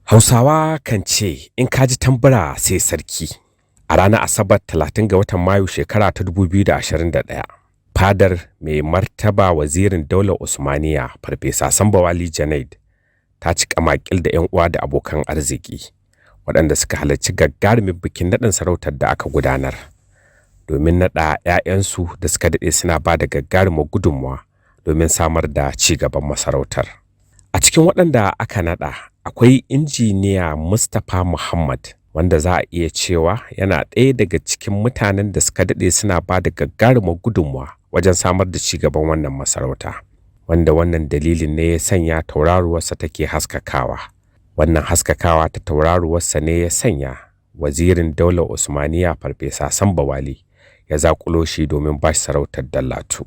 Hausawa kan ce in ka ji tambura sai sarki. A ranar Asabar 30 ga watan Mayu shekara ta 2021, fadar mai martaba wazirin daular Usmaniya Farfesa Sambo Wali Janaid ta cika makil da 'yan uwa da abokan arziki waɗanda suka halarci gagarumin bikin naɗin sarautar da aka gudanar domin naɗa 'ya'yansu da suka daɗe suna ba da gagarumar gudunmawa domin samar da ci gaban masarautar. A cikin waɗanda aka naɗa akwai Injiniya Mustapha Muhammad, wanda za a iya cewa yana ɗaya daga cikin mutanen da suka daɗe suna ba da gagarumar gudunmawa wajen samar da ci gaban wannan masarauta, wanda wannan dalilin ne ya sanya tauraruwarsa take haskakawa. Wannan haskakawa ta tauraruwarsa ne ya sanya wazirin daular Usmaniya Farfesa Sambo Wali ya zaƙulo shi domin ba shi sarautar Dallatu.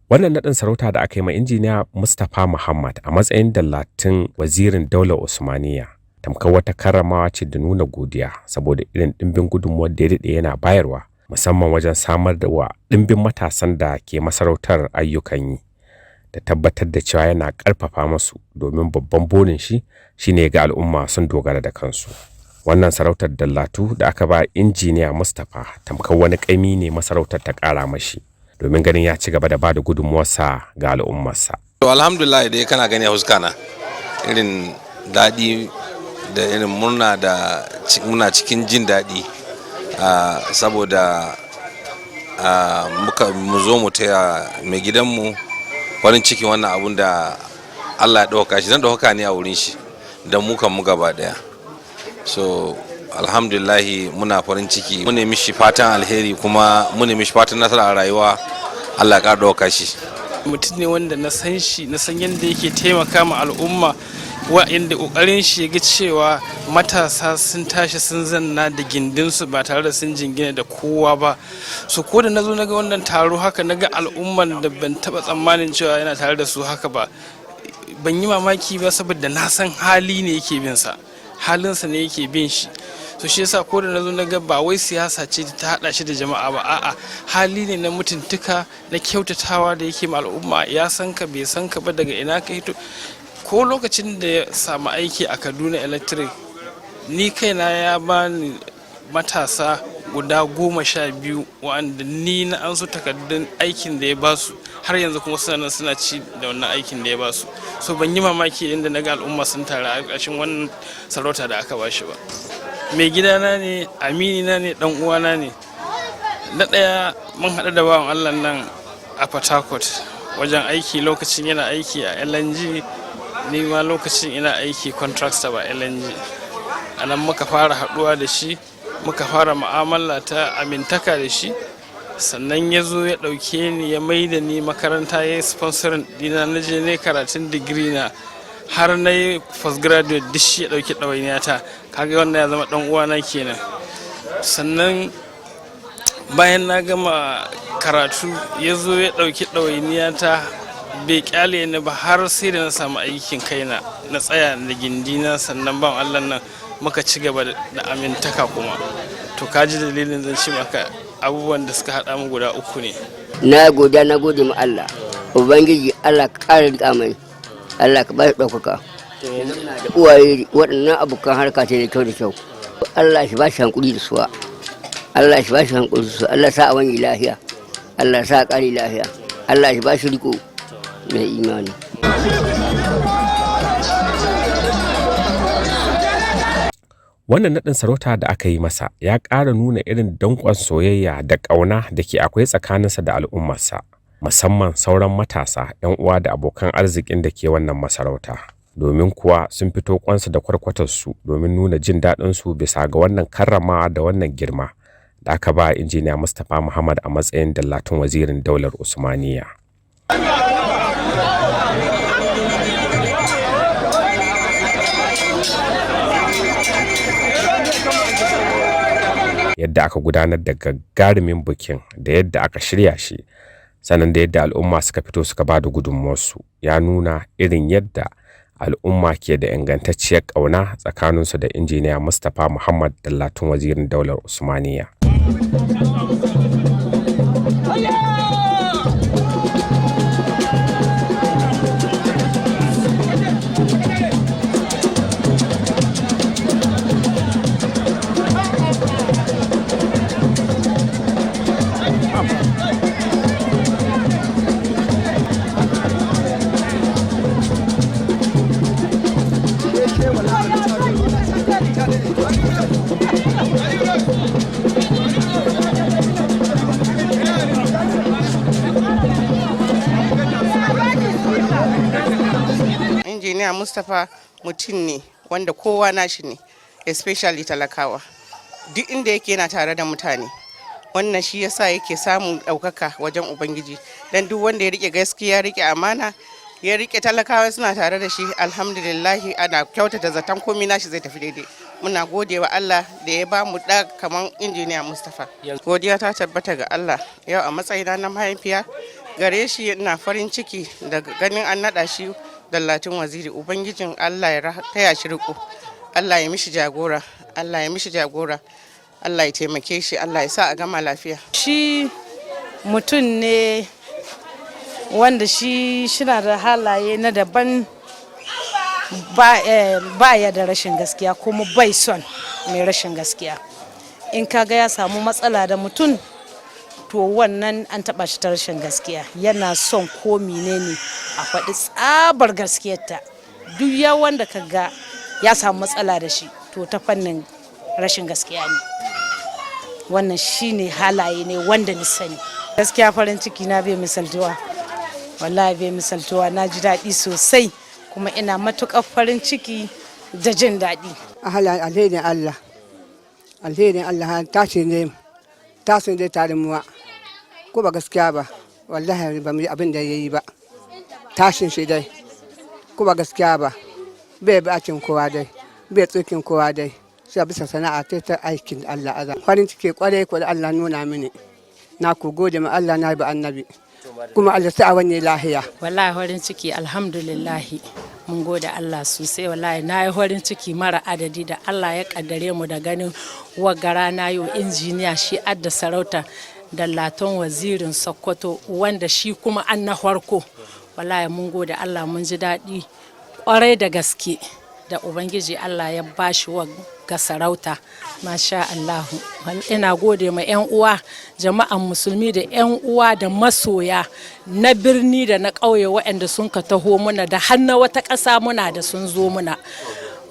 Wannan naɗin sarauta da aka yi ma Injiniya Mustapha Muhammad a matsayin Dallatin wazirin daular Usmaniya tamkar wata karramawa ce da nuna godiya saboda irin ɗimbin gudunmuwar da ya daɗe yana bayarwa, musamman wajen samar da wa ɗimbin matasan da ke masarautar ayyukan yi da tabbatar da cewa yana ƙarfafa masu, domin babban burin shi shine ga al'umma sun dogara da kansu. Wannan sarautar Dallatu da aka ba Injiniya Mustapha tamkar wani ƙaimi ne masarautar ta ƙara mashi domin ganin ya ci gaba da bada gudunmuwarsa ga al'ummarsa. To, alhamdulillah dai, kana gani a huska na irin daɗi da irin murna da muna cikin jin daɗi, saboda muka mu zo mu taya mai gidanmu farin cikin wannan abun da Allah ya ɗauka shi, zan ɗauka ne a wurin shi da mu kan mu gaba ɗaya. So alhamdulillahi, muna farin ciki, mu nemi shi fatan alheri kuma mu nemi shi fatan nasara a rayuwa, Allah ya ƙara ɗauka shi. Mutum ne wanda na san shi, na san yadda yake taimaka ma al'umma, wa'inda kokarin shi ga cewa matasa sun tashi sun zanna da gindinsu ba tare da sun jingina da kowa ba. So ko da nazo naga wannan taro haka, naga al'umman da ban taba tsammanin cewa yana tare da su haka ba, ban yi mamaki ba, saboda na san hali ne yake bin sa, halinsa ne yake bin shi. To, shi yasa ko da nazo naga ba wai siyasa ce ta hada shi da jama'a ba, a'a, hali ne na mutuntuka, na kyautatawa da yake ma al'umma. Ya san ka, bai san ka ba, daga ina ka hito. Ko lokacin da ya samu aiki a Kaduna Electric, ni kaina ya bani matasa guda 12 wa'anda ni na an su takardun aikin da ya basu, har yanzu kuma suna nan suna ci da wannan aikin da ya basu. So ban yi mamaki inda na ga al'umma sun taru a ƙarshen wannan sarauta da aka bashi ba. Mai gidana ne, aminina ne, dan uwana ne. Na ɗaya, mun haɗu da bawan Allah nan a Port Harcourt wajen aiki, lokacin yana aiki a LNG, ni ma lokacin ina aiki contractor ba LNG. A nan muka fara haɗuwa da shi, muka fara mu'amala ta amintaka da shi. Sannan ya zo ya ɗauke ni, ya mai da ni makaranta, ya yi sponsoring dina, na je ne karatun digiri na har na yi postgraduate, duk shi ya ɗauki ɗawainiya ta. Kaga wannan ya zama ɗan uwana kenan. Sannan bayan na gama karatu, ya zo ya ɗauki ɗawainiya ta, bai kyale ni ba har sai da na samu aikin kaina, na tsaya da gindina. Sannan ban Allah nan muka ci gaba da amintaka kuma. To, ka ji dalilin zan ci maka abubuwan da suka haɗa mu guda uku ne. Na godiya, na gode ma Allah Ubangiji, Allah ka ƙara riƙa mai, Allah ka ba shi ɗaukaka da uwaye waɗannan abokan harka ce da kyau da kyau. Allah shi ba shi hankuri da suwa, Allah shi ba shi hankuri da su, Allah sa a wani lafiya, Allah sa a ƙari lafiya, Allah shi ba shi riko mai imani. Wannan naɗin sarauta da aka yi masa ya ƙara nuna irin danƙon soyayya da ƙauna da ke akwai tsakaninsa da al'ummarsa, musamman sauran matasa, 'yan uwa da abokan arzikin da ke wannan masarauta. Domin kuwa sun fito kwansu da kwarkwatarsu domin nuna jin daɗinsu bisa ga wannan karramawa da wannan girma da aka ba Injiniya Mustapha Muhammad a matsayin Dallatun Wazirin Daular Usmaniyya. Yadda aka gudanar da gagarumin bikin da yadda aka shirya shi, sannan da yadda al'umma suka fito suka ba da gudunmuwarsu, ya nuna irin yadda al'umma ke da ingantacciyar ƙauna tsakaninsu da Injiniya Mustapha Muhammad, Dallatun Wazirin Daular Usmaniyya. Injiniya Mustapha mutum ne wanda kowa nashi ne, especially talakawa. Duk inda yake yana tare da mutane. Wannan shi yasa yake samun ɗaukaka wajen Ubangiji. Don duk wanda ya rike gaskiya, rike amana, ya rike talakawa suna tare da shi, alhamdulillahi, ana kyautata zaton komi nashi zai tafi daidai. Muna gode wa Allah da ya ba mu ɗa kamar Injiniya Mustapha. Godiya ta tabbata ga Allah. Yau a matsayina na mahaifiya gare shi, ina farin ciki da ganin an naɗa shi Dallatin Waziri. Ubangijin Allah ya taya shi riko, Allah ya mishi jagora, Allah ya mishi jagora, Allah ya taimake shi, Allah ya sa a gama lafiya. Shi mutum ne wanda shi shina da halaye na daban, ba ya da rashin gaskiya, kuma bai son mai rashin gaskiya. In kaga ya samu matsala da mutum, to wannan an taba shi ta rashin gaskiya. Yana son ko menene a faɗi tsabar gaskiyarta. Duk ya wanda ka ga ya samu matsala da shi, to ta fannin rashin gaskiya ne. Wannan shine halaye ne wanda ni sani. Gaskiya farin ciki na bai misaltuwa, wallahi bai misaltuwa. Na ji daɗi sosai kuma ina matuƙar farin ciki da jin daɗi. Alherin Allah, alherin Allah, tashi ne tasu dai tare muwa, ko ba gaskiya ba? Wallahi ba mu yi abin da ya yi ba. Tashin shi dai, ko ba gaskiya ba, bai bacin kowa dai, bai tsokin kowa dai, sai bisa sana'a ta ta aikin Allah. Aza farin ciki kwarai ko da Allah nuna mini. Na ku gode ma Allah, na bi annabi, kuma Allah sa wani lahiya. Wallahi farin ciki, alhamdulillahi, mun gode Allah sosai. Wallahi na yi farin ciki mara adadi da Allah ya kaddare mu da ganin wagara na yau. Injiniya shi adda sarauta Dallaton Wazirin Sokoto, wanda shi kuma an na farko. Wallahi mun gode Allah, mun ji daɗi kwarai da gaske da Ubangiji Allah ya bashi wa ga sarauta. Masha Allahu, ina gode ma 'yan uwa jama'an musulmi da 'yan uwa da masoya na birni da na ƙauye waɗanda sun ka taho muna da hannu wata ƙasa muna da sun zo muna.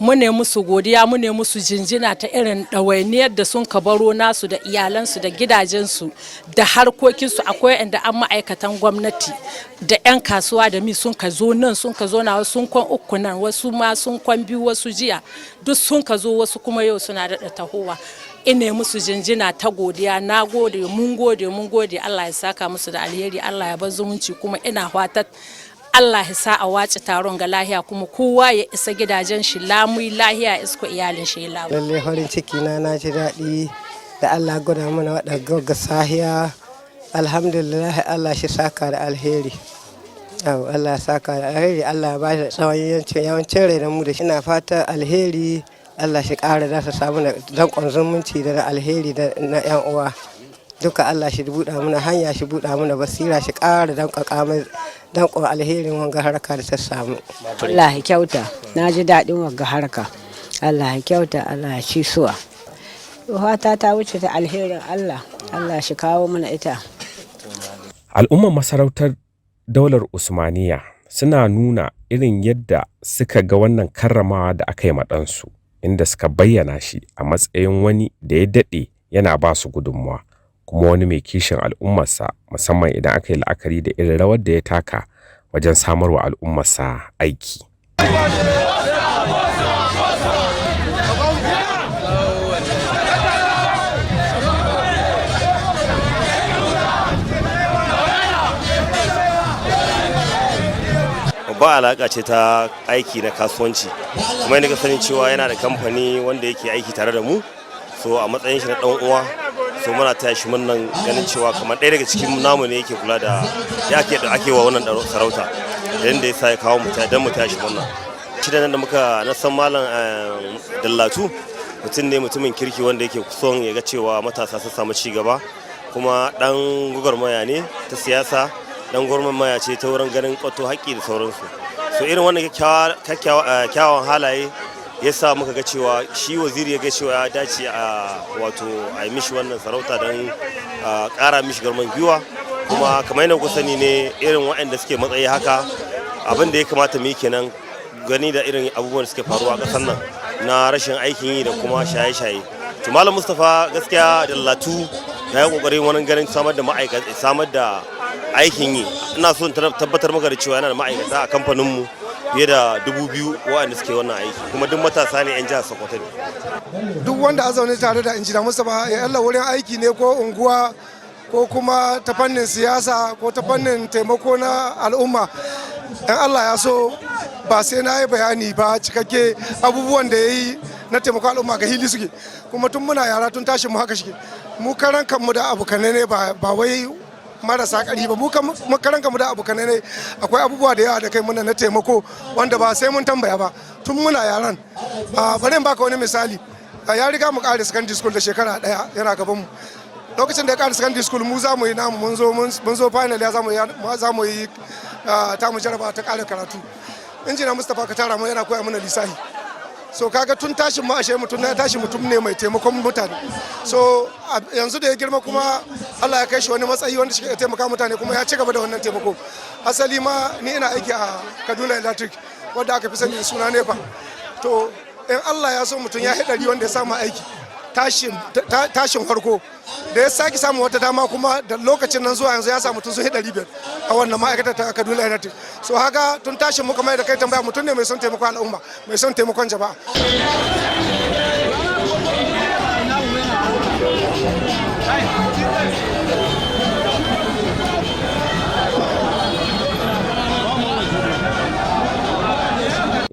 Mune musu godiya, mune musu jinjina ta irin ɗawainiyar da sun ka baro nasu da iyalansu da gidajensu da harkokinsu. Akwai inda an ma'aikatan gwamnati da 'yan kasuwa da mi sun ka zo nan, sun ka zo na sun kwan uku nan, wasu ma sun kwan biyu, wasu jiya duk sun ka zo, wasu kuma yau suna daɗa tahowa. Ina musu jinjina ta godiya. Na gode, mun gode, mun gode. Allah ya saka musu da alheri, Allah ya bar zumunci. Kuma ina fatar Allah ya sa a wace taron ga lahiya, kuma kowa ya isa gidajen shi lamuyi lahiya, isko iyalin shi lamu. Lalle farin ciki na, na ji daɗi da Allah gwada mana waɗanda ga sahiya. Alhamdulillah, Allah shi saka da alheri. Allah saka da alheri, Allah ya ba shi tsawon yawancin rai da mu da shi. Ina fata alheri, Allah shi ƙara da su samu danƙon zumunci da na alheri da na 'yan uwa. Duka Allah shi buɗa mana hanya, shi buɗa mana basira, shi ƙara danƙaƙa mai danƙon alherin wanga harka da ta samu. Allah ya kyauta, na ji daɗin wanga harka. Allah ya kyauta, Allah ya ci suwa. Fata ta wuce ta alherin Allah, Allah shi kawo mana ita. Al'ummar masarautar Daular Usmaniyya suna nuna irin yadda suka ga wannan karramawa da aka yi ma ɗansu. Inda suka bayyana shi a matsayin wani da ya daɗe yana ba su gudunmawa kuma wani mai kishin al'ummarsa, musamman idan aka yi la'akari da irin rawar da ya taka wajen samarwa al'ummarsa aiki. Babban alaka ce ta aiki na kasuwanci, kuma yadda ka sani cewa yana da kamfani wanda yake aiki tare da mu. So a matsayin shi na dan uwa, so muna taya shi murnan ganin cewa kamar ɗaya daga cikin namu ne yake kula da ya ake da ake wa wannan sarauta, da ya sa ya kawo mu dan mu taya shi murna. Shi da nan da muka na san Malam Dallatu mutum ne mutumin kirki wanda yake son ya ga cewa matasa sun samu ci gaba, kuma dan gwagwarmaya ne ta siyasa, dan gwagwarmaya ce ta wurin ganin kwato haƙƙi da sauransu. So irin wannan kyakkyawan halaye ya sa muka ga cewa shi waziri ya ga cewa ya dace a wato a yi mishi wannan sarauta don ƙara mishi garman gwiwa. Kuma kamar yadda ku sani ne, irin waɗanda suke matsayi haka, abin da ya kamata mu yi kenan, gani da irin abubuwan da suke faruwa a ƙasar nan na rashin aikin yi da kuma shaye-shaye. To, Malam Mustapha gaskiya Dallatu ya yi ƙoƙarin wani ganin samar da ma'aikata, samar da aikin yi. Ina so in tabbatar maka da cewa yana da ma'aikata a kamfaninmu fiye da 2000 waɗanda suke wannan aiki, kuma duk matasa ne, 'yan jihar Sokoto ne. Duk wanda a zaune tare da Injiniya Mustapha ya yalla wurin aiki ne ko unguwa ko kuma ta fannin siyasa ko ta fannin taimako na al'umma, in Allah ya so ba sai na yi bayani ba cikakke. Abubuwan da ya yi na taimako al'umma ga hili suke, kuma tun muna yara, tun tashin mu haka shike. Mu karan kanmu da abokanai ne, ba wai marasa ƙari ba, mu karan kanmu da abokanai ne, akwai abubuwa da yawa da kai muna na taimako wanda ba sai mun tambaya ba tun muna yaran. Bari in baka wani misali. Ya riga mu ƙare secondary school da shekara ɗaya, yana gaban mu. Lokacin da ya ƙare secondary school, mu za mu yi namu, mun zo final, ya za mu yi ta mu jaraba ta ƙare karatu, Injiniya Mustapha ka tara mu yana koya mana lissafi. So kaga tun tashin mu, ashe mutum na tashi mutum ne mai taimakon mutane. So yanzu da ya girma kuma Allah ya kai shi wani matsayi wanda shi taimaka mutane, kuma ya ci gaba da wannan taimako. Asali ma ni ina aiki a Kaduna Electric, wadda aka fi sani da suna NEPA. To, in Allah ya so mutum ya ɗari wanda ya samu aiki tashin farko, da ya sake samun wata dama kuma, da lokacin nan zuwa yanzu ya samu mutum sun 500 a wannan ma'aikatar ta Kaduna Electric. So haka tun tashin muka mai da kai tambaya, mutum ne mai son taimakon al'umma, mai son taimakon jama'a.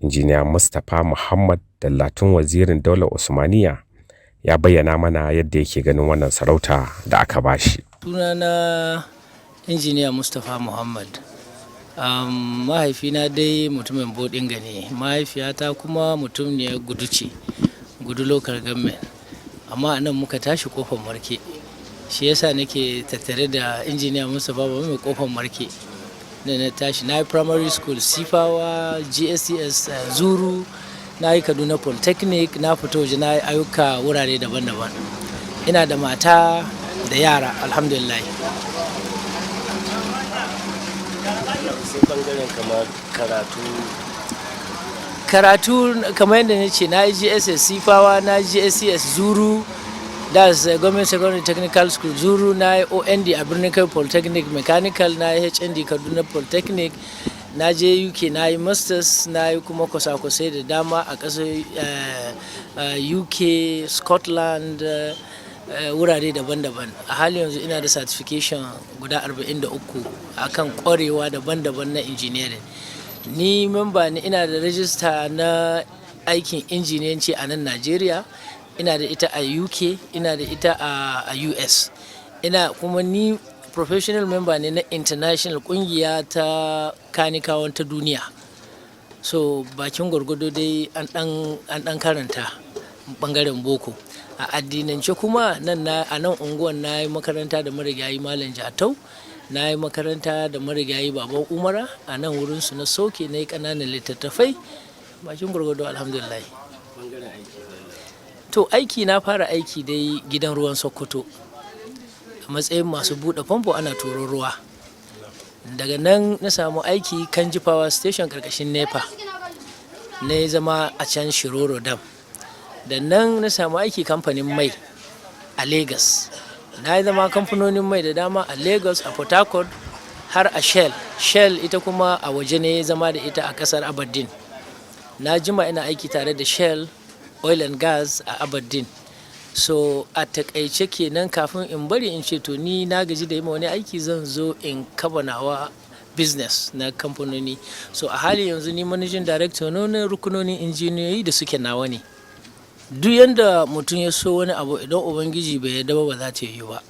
Injiniya Mustapha Muhammad Dallatun, wazirin daular Usmaniya, ya bayyana mana yadda yake ganin wannan sarauta da aka bashi. Sunana Injiniya Mustapha Muhammad. Mahaifina dai mutumin Bodinga ne, mahaifiyata kuma mutum ne Gudu ce, Gudu Local Government. Amma a nan muka tashi, Kofar Marke. Shi yasa nake tattare da Injiniya Mustapha ba mai Kofar Marke. Da na tashi na yi primary school Sifawa, GSTS Zuru, na yi Kaduna Polytechnic, na fito waje na yi ayyuka wurare daban-daban. Ina da mata da yara, alhamdulillah. Sai bangaren kamar karatu. Karatu, kamar yadda na ce, na yi GSS Sifawa, na yi GSTS Zuru, that's Government Secondary Technical School Zuru. Na yi OND a Birnin Kai Polytechnic, mechanical. Na yi HND Kaduna Polytechnic. Na je UK na yi masters, na yi kuma kwasa-kwasai da dama a ƙasar UK, Scotland, wurare daban-daban. A halin yanzu ina da certification guda 43 akan ƙwarewa daban-daban na engineering. Ni memba ne, ina da rajista na aikin injiniyanci a nan Najeriya, ina da ita a UK, ina da ita a US. Ina kuma ni professional member ne na international kungiya ta kanikawan ta duniya. So bakin gwargwado dai an dan karanta bangaren boko. A addinance kuma, nan na a nan unguwan na yi makaranta da marigayi Malam Jatau, na yi makaranta da marigayi Baban Umara. A nan wurinsu na soke, na yi ƙananan littattafai, bakin gwargwado, alhamdulillah. To, aiki, na fara aiki dai gidan ruwan Sokoto a matsayin masu buɗe famfo ana turo ruwa. Daga nan na samu aiki Kanji Power Station karkashin NEPA, na zama a can Shiroro Dam. Da nan na samu aiki kamfanin mai a Lagos. Na yi zama kamfanonin mai da dama a Lagos, a Port Harcourt, har a Shell. Shell ita kuma a waje ne zama da ita a kasar Aberdeen. Na jima ina aiki tare da Shell Oil and Gas a Aberdeen. So a takaice kenan, kafin in bari in ce to ni na gaji da yi wani aiki, zan zo in kafa nawa business na kamfanoni. So a hali yanzu ni managing director na rukunonin injiniyoyi da suke nawa ne. Duk yanda mutum ya so wani abu, idan Ubangiji bai yarda ba, ba za ta yiwu ba.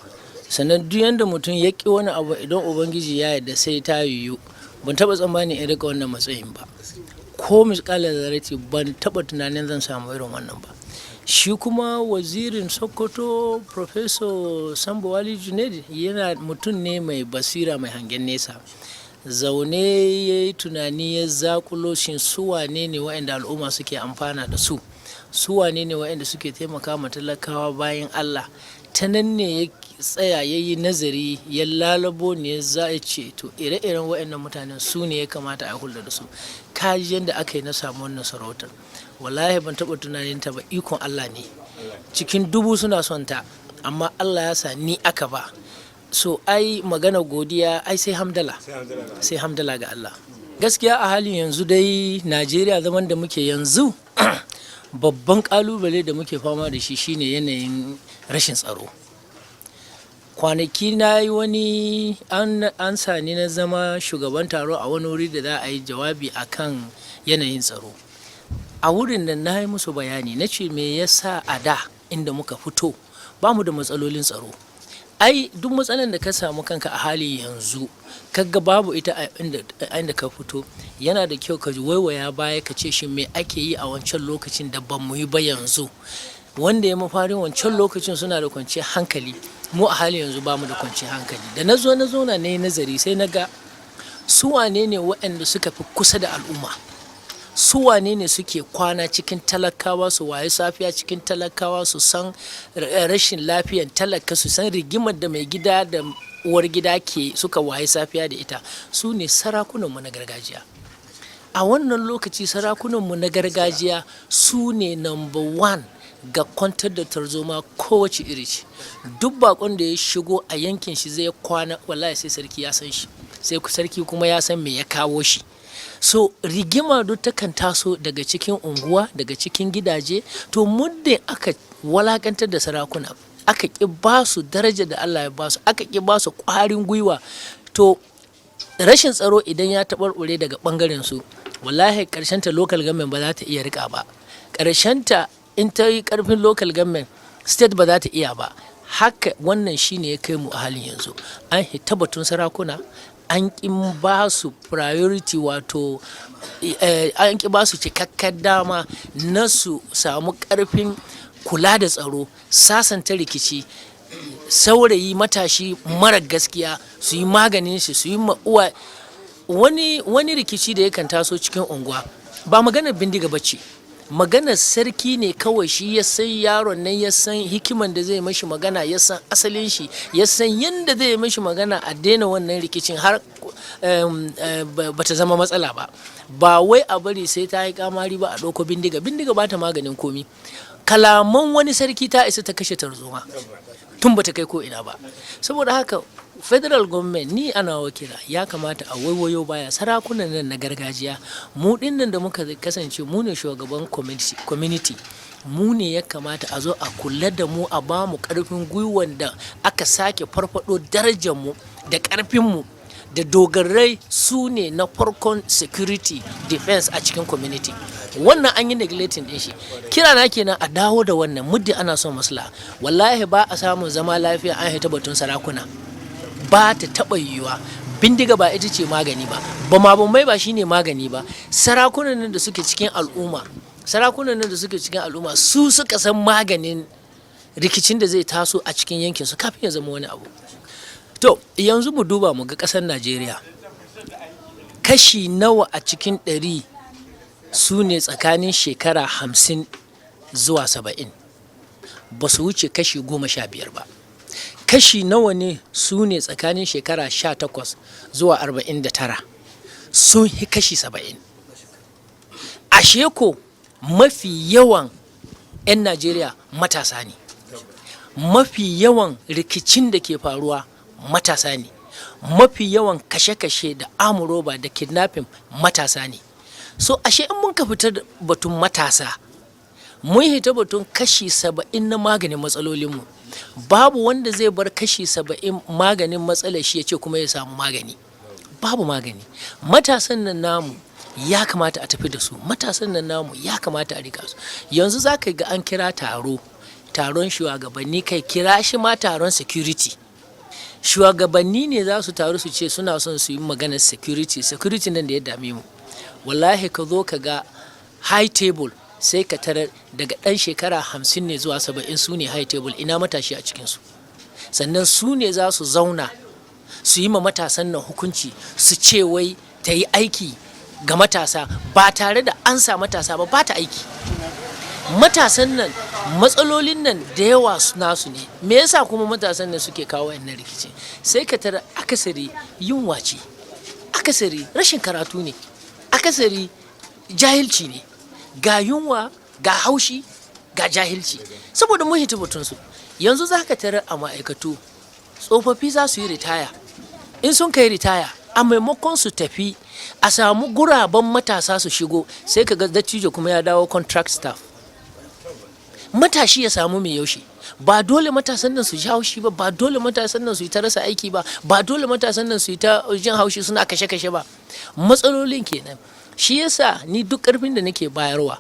Sannan duk yanda mutum ya ƙi wani abu, idan Ubangiji ya yarda, sai ta yiwu. Ban taɓa tsammani in rika wannan matsayin ba, ko misƙalar zarati ban taɓa tunanin zan samu irin wannan ba. Shi kuma Wazirin Sokoto, Professor Sambo Wali Junaid, yana mutum ne mai basira, mai hangen nesa. Zaune ya yi tunani, ya zakulo shin su wane ne waɗanda al'umma suke amfana da su, su wane ne waɗanda suke taimaka ma talakawa bayan Allah. Ta nan ne ya tsaya ya yi nazari, ya lalabo ne za a ce to ire-iren waɗannan mutanen su ne ya kamata a hulɗa da su. Kaji yadda aka yi na samu wannan sarautar. Wallahi ban taɓa tunanin ta ba, ikon Allah ne. Cikin dubu suna son ta, amma Allah ya sa ni aka ba. So ai magana godiya ai sai hamdala, sai hamdala ga Allah. Gaskiya a halin yanzu dai Najeriya, zaman da muke yanzu, babban kalubale da muke fama da shi shine yanayin rashin tsaro. Kwanaki na yi wani an sani na zama shugaban taro a wani wuri da za a yi jawabi akan yanayin tsaro. A wurin da na yi musu bayani, na ce me yasa a da inda muka fito ba mu da matsalolin tsaro? Ai duk matsalan da ka samu kanka a hali yanzu kaga babu ita a inda ka fito, yana da kyau ka waiwaya baya ka ce shi me ake yi a wancan lokacin da ban mu yi ba yanzu? Wanda ya mafarin wancan lokacin suna da kwanciyar hankali, mu a hali yanzu ba mu da kwanciyar hankali. Da na zo na zauna na yi nazari, sai na ga su wane ne waɗanda suka fi kusa da al'umma, su wane ne suke kwana cikin talakawa, su waye safiya cikin talakawa, su san rashin lafiyan talaka, su san rigimar da mai gida da uwar gida ke suka waye safiya da ita. Su ne sarakunanmu na gargajiya. A wannan lokaci sarakunanmu na gargajiya su ne number one ga kwantar da tarzoma kowace iri ce. Duk bakon da ya shigo a yankin shi zai kwana, wallahi sai sarki ya san shi, sai sarki kuma ya san me ya kawo shi. So rigima duk takan taso daga cikin unguwa, daga cikin gidaje. To muddin aka walakantar da sarakuna, aka ƙi ba su daraja da Allah ya ba su, aka ƙi ba su ƙwarin gwiwa, to rashin tsaro idan ya taɓarɓare daga ɓangaren su, wallahi ta local government ba za ta iya riƙa ba. Ta in ta yi ƙarfin local government, state ba za ta iya ba. Haka wannan shine ya kai mu a halin yanzu an hita batun sarakuna, an ƙi ba su priority, wato an ƙi ba su cikakken dama na su samu ƙarfin kula da tsaro, sasanta rikici, saurayi matashi mara gaskiya su yi maganin shi, su yi uwa wani rikici da yakan taso cikin unguwa. Ba maganar bindiga bace, maganar sarki ne kawai. Shi ya san yaron nan, ya san hikiman da zai mashi magana, ya san asalin shi, ya san yadda zai mashi magana a daina wannan rikicin har bata zama matsala ba. Ba wai a bari sai ta yi kamari ba a ɗauko bindiga. Bindiga ba ta maganin komi. Kalaman wani sarki ta isa ta kashe tarzoma tun bata kai ko ina ba. Saboda haka federal government, ni ana wakila, ya kamata a waiwayo baya. Sarakunan nan na gargajiya, mu dinnan da muka kasance mu ne shugaban community, mu ne ya kamata a zo a kula da mu, a ba mu karfin gwiwan da aka sake farfado darajar mu da karfin mu da dogarai. Su ne na farkon security defense a cikin community. Wannan an yi neglecting din shi. Kira na kenan, a dawo da wannan muddin ana son maslaha. Wallahi ba a samun zama lafiya an hita batun sarakuna, ba ta taɓa yiwuwa. Bindiga ba ita ce magani ba, bama bamai ba shine magani ba. Sarakunan nan da suke cikin al'umma, sarakunan nan da suke cikin al'umma, su suka san maganin rikicin da zai taso a cikin yankin su kafin ya zama wani abu. To yanzu mu duba mu ga ƙasar Najeriya, kashi nawa a cikin 100 su ne tsakanin shekara 50 zuwa 70? Ba su wuce kashi 15 ba. Kashi nawa ne su ne tsakanin shekara 18 zuwa 49? Sun yi kashi 70. Ashe ko mafi yawan 'Yan Najeriya matasa ne. Mafi yawan rikicin da ke faruwa matasa ne. Mafi yawan kashe-kashe da amuroba da kidnapping matasa ne. So ashe in mun ka fitar batun matasa, mun hita batun kashi 70 na maganin matsalolinmu. Babu wanda zai bar kashi 70 maganin matsalar shi ya ce kuma ya samu magani. Babu magani. Matasan nan namu ya kamata a tafi da su. Matasan nan namu ya kamata a rika su. Yanzu za ka ga an kira taro, taron shugabanni, kai kira shi ma taron security. Shugabanni ne za su taru su ce suna son su yi maganar security, security nan da ya dame mu. Wallahi ka zo ka ga high table, sai ka tarar daga ɗan shekara 50 ne zuwa 70 su ne high table. Ina matashi a cikinsu? Sannan su ne za su zauna su yi ma matasan nan hukunci, su ce wai ta yi aiki ga matasa ba tare da an sa matasa ba, ba ta aiki. Matasan nan, matsalolin nan da yawa nasu ne. Me yasa kuma matasan nan suke kawo wannan rikici? Sai ka tara akasari yunwa ce, akasari rashin karatu ne, akasari jahilci ne. Ga yunwa, ga haushi, ga jahilci. Saboda mun hita batunsu. Yanzu za ka tarar a ma'aikatu tsofaffi za su yi ritaya. In sun kai ritaya, a maimakon su tafi a samu guraben matasa su shigo, sai ka ga dattijo kuma ya dawo contract staff, matashi ya samu mai yaushe. Ba dole matasan nan su ji haushi ba, ba dole matasan nan su yi ta rasa aiki ba, ba dole matasan nan su yi ta jin haushi suna kashe-kashe ba. Matsalolin kenan. Shi yasa ni duk karfin da nake bayarwa,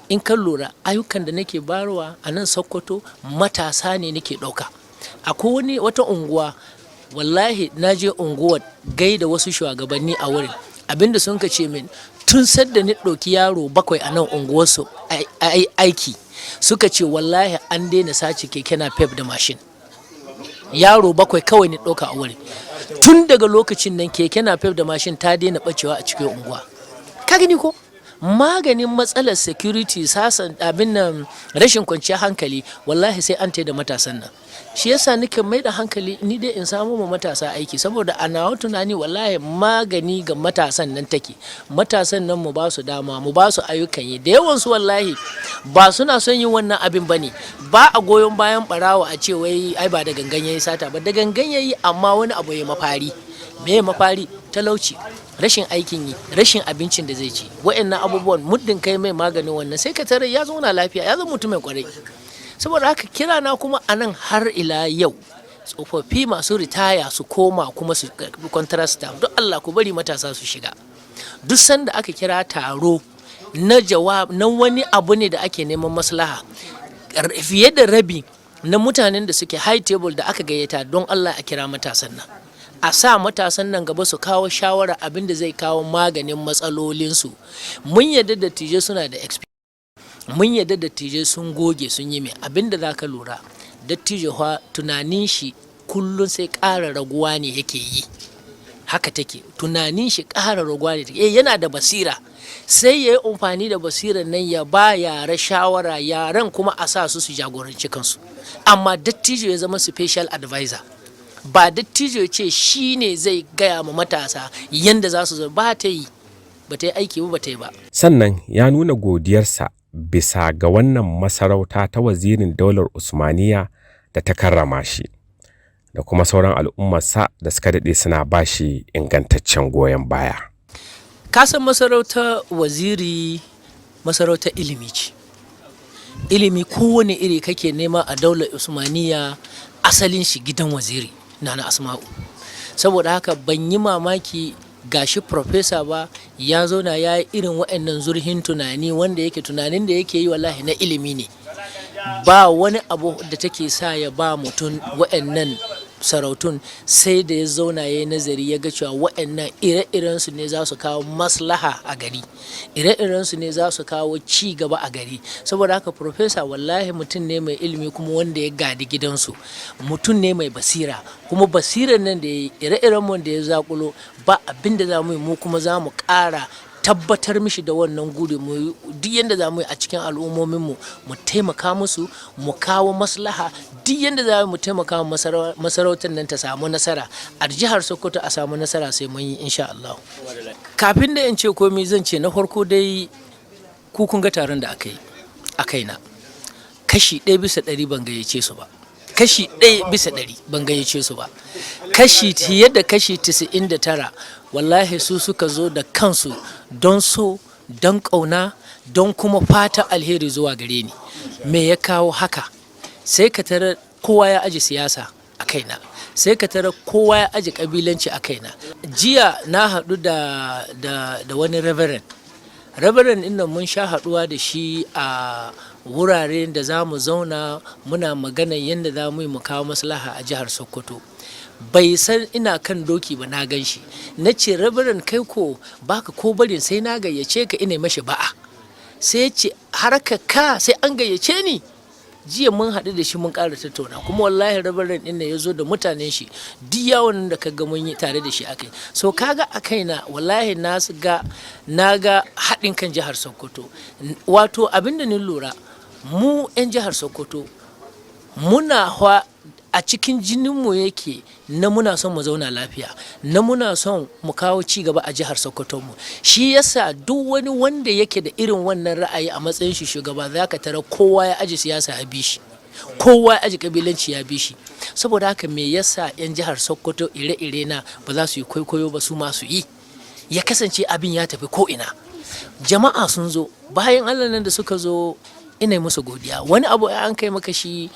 in kan lura ayyukan da nake bayarwa a nan Sokoto, matasa ne nake ɗauka. Akwai wani wata unguwa, wallahi na je unguwar gaida wasu shugabanni a wurin, abinda sun ka ce min, tun sadda ni ɗauki yaro bakwai a nan unguwarsu aiki, suka ce wallahi an daina sace keke napep da mashin. Yaro bakwai kawai ni ɗauka a wurin, tun daga lokacin nan keke napep da mashin ta daina bacewa a cikin unguwa. Ka gani ko? Maganin matsalar security, sasan abin nan, rashin kwanciyar hankali, wallahi sai an da matasan nan. Shi yasa nake mai da hankali ni dai in samu ma matasa aiki, saboda a nawa tunani wallahi magani ga matasan nan take. Matasan nan mu ba su dama, mu ba su ayyukan yi. Da yawan su wallahi ba suna son yin wannan abin bane. Ba a goyon bayan barawa a ce wai ai ba da gangan yayi sata ba. Da gangan yayi, amma wani abu ya mafari. Me mafari? Talauci, rashin aikin yi, rashin abincin da zai ci. Wa'annan abubuwan muddin kai mai maganin wannan, sai ka tare ya zauna lafiya, ya zama mutumin kwarai. Saboda haka kira na kuma a nan har ila yau, tsofaffi masu ritaya su koma kuma su contract staff. Duk Allah ku bari matasa su shiga. Duk sanda aka kira taro na jawab na wani abu ne da ake neman maslaha, fiye da rabi na mutanen da suke high table da aka gayyata, don Allah a kira matasan nan, a sa matasan nan gaba su kawo shawara abin da zai kawo maganin matsalolinsu. Mun yadda dattijai suna da experience, mun yadda dattijai sun goge, sun yi mai. Abin da za ka lura, dattijo fa tunanin shi kullum sai ƙara raguwa ne yake yi. Haka take, tunanin shi ƙara raguwa ne take. Yana da basira, sai ya yi amfani da basirar nan ya ba yara shawara, yaran kuma a sa su su jagoranci kansu. Amma dattijo ya zama special advisor, ba dattijo ya ce shi ne zai gaya ma matasa yanda za su zama. Ba ta yi, ba ta yi aiki ba, ba ta yi ba. Sannan ya nuna godiyarsa bisa ga wannan masarauta ta wazirin daular Usmaniya da ta karrama shi, da kuma sauran al'ummarsa da suka daɗe suna ba shi ingantaccen goyon baya. Kasan masarautar waziri masarautar ilimi ce. Ilimi kowane iri kake nema a daular Usmaniya, asalin shi gidan Waziri Nana Asma'u. Saboda haka ban yi mamaki gashi professor ba ya zauna ya yi irin waɗannan zurhin tunani, wanda yake tunanin da yake yi wallahi na ilimi ne. Ba wani abu da take sa ya ba mutum waɗannan sarautun sai da ya zauna ya yi nazari, ya ga cewa waɗannan ire-irensu ne za su kawo maslaha a gari, ire-irensu ne za su kawo ci gaba a gari. Saboda haka professor wallahi mutum ne mai ilimi, kuma wanda ya gadi gidansu, mutum ne mai basira. Kuma basirar nan da ya yi, ire-iren mu da ya zakulo, ba abin da za mu yi, mu kuma za mu ƙara tabbatar mishi da wannan guri. Mu duk yadda za mu yi a cikin al'ummominmu, mu taimaka musu, mu kawo maslaha. Duk yadda za mu taimaka masarautar nan ta samu nasara a jihar Sokoto, a samu nasara, sai mun yi insha Allah. Kafin da in ce komai, zan ce na farko dai ku kun ga taron da aka yi a kaina. Kashi 1% ban gayyace su ba. Kashi 1% ban gayyace su ba. Kashi fiye da kashi 99 wallahi su suka zo da kansu don so, don ƙauna, don kuma fata alheri zuwa gare ni. Me ya kawo haka? Sai ka tarar kowa ya aji siyasa a kaina, sai ka tarar kowa ya aji kabilanci a kaina. Jiya na haɗu da wani reverend. Reverend ɗin mun sha haɗuwa da shi a wuraren da za mu zauna muna magana yadda za mu yi mu kawo maslaha a jihar Sokoto. Bai san ina kan doki ba, na gan shi. Na ce, "Reverend, kai ko baka ko barin sai na gayyace ka." Ina mashi ba'a, sai ya ce, "Haraka ka sai an gayyace ni?" Jiya mun haɗu da shi, mun ƙara tattauna. Kuma wallahi reverend ɗin ya zo da mutanen shi. Duk yawon da ka ga mun yi tare da shi akai. So kaga a kaina wallahi na ga haɗin kan jihar Sokoto. Wato abinda ni lura, mu 'yan jihar Sokoto muna a cikin jininmu yake na muna son mu zauna lafiya, na muna son mu kawo ci gaba a jihar Sokoto mu. Shi yasa duk wani wanda yake da irin wannan ra'ayi a matsayin shi shugaba, za ka tara kowa ya aji siyasa ya bi shi, kowa ya aji kabilanci ya bi shi. Saboda haka me yasa 'yan jihar Sokoto ire-ire na ba za su yi kwaikwayo ba, su ma su yi, ya kasance abin ya tafi ko ina? Jama'a sun zo, bayan Allah nan da suka zo, ina musu godiya. Wani abu an kai maka shi,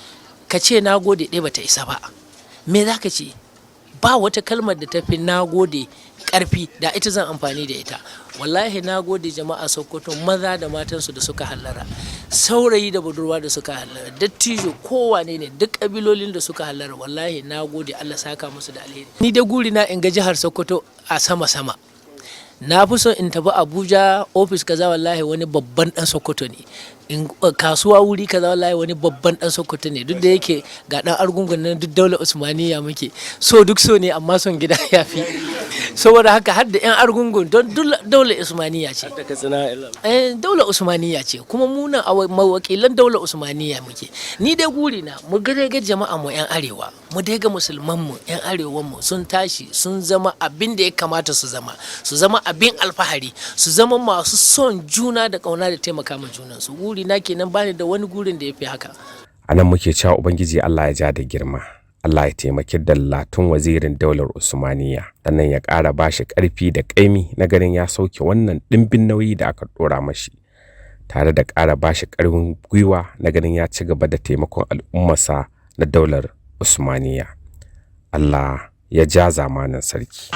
ka ce na gode ɗaya bata isa ba. Me za ka ce? Ba wata kalmar da tafi na gode ƙarfi da ita zan amfani da ita. Wallahi na gode jama'a Sokoto, maza da matansu da suka hallara, saurayi da budurwa da suka hallara, dattijo, kowane ne, duk ƙabilolin da suka hallara, wallahi na gode. Allah saka musu da alheri. Ni da guri na in ga jihar Sokoto a sama sama. Na fi son in tafi Abuja, ofis kaza, wallahi wani babban dan Sokoto ne. In kasuwa wuri kaza, wallahi wani babban dan Sokoto ne. Duk da yake ga dan Argungun nan, duk daular Usmaniya muke so, duk so ne, amma son gida ya fi. Saboda haka har da yan Argungun, don daular Usmaniya ce, daular Usmaniya ce. Kuma muna a wakilan daular Usmaniya muke. Ni dai guri na mu ga ga jama'a mu yan arewa, mu dai ga musulman mu yan arewan mu sun tashi sun zama abin da ya kamata su zama, su zama abin alfahari, su zama masu son juna da kauna da taimaka ma junansu. Guri na kenan, bani da wani gurin da ya fi haka. A nan muke cewa Ubangiji Allah ya ja da girma. Allah ya taimaki Dallatun wazirin daular Usmaniya, sannan ya ƙara ba shi ƙarfi da ƙaimi na ganin ya sauke wannan ɗimbin nauyi da aka ɗora mashi, tare da ƙara ba shi ƙarfin gwiwa na ganin ya ci gaba da taimakon al'ummarsa na daular Usmaniya. Allah ya ja zamanin sarki.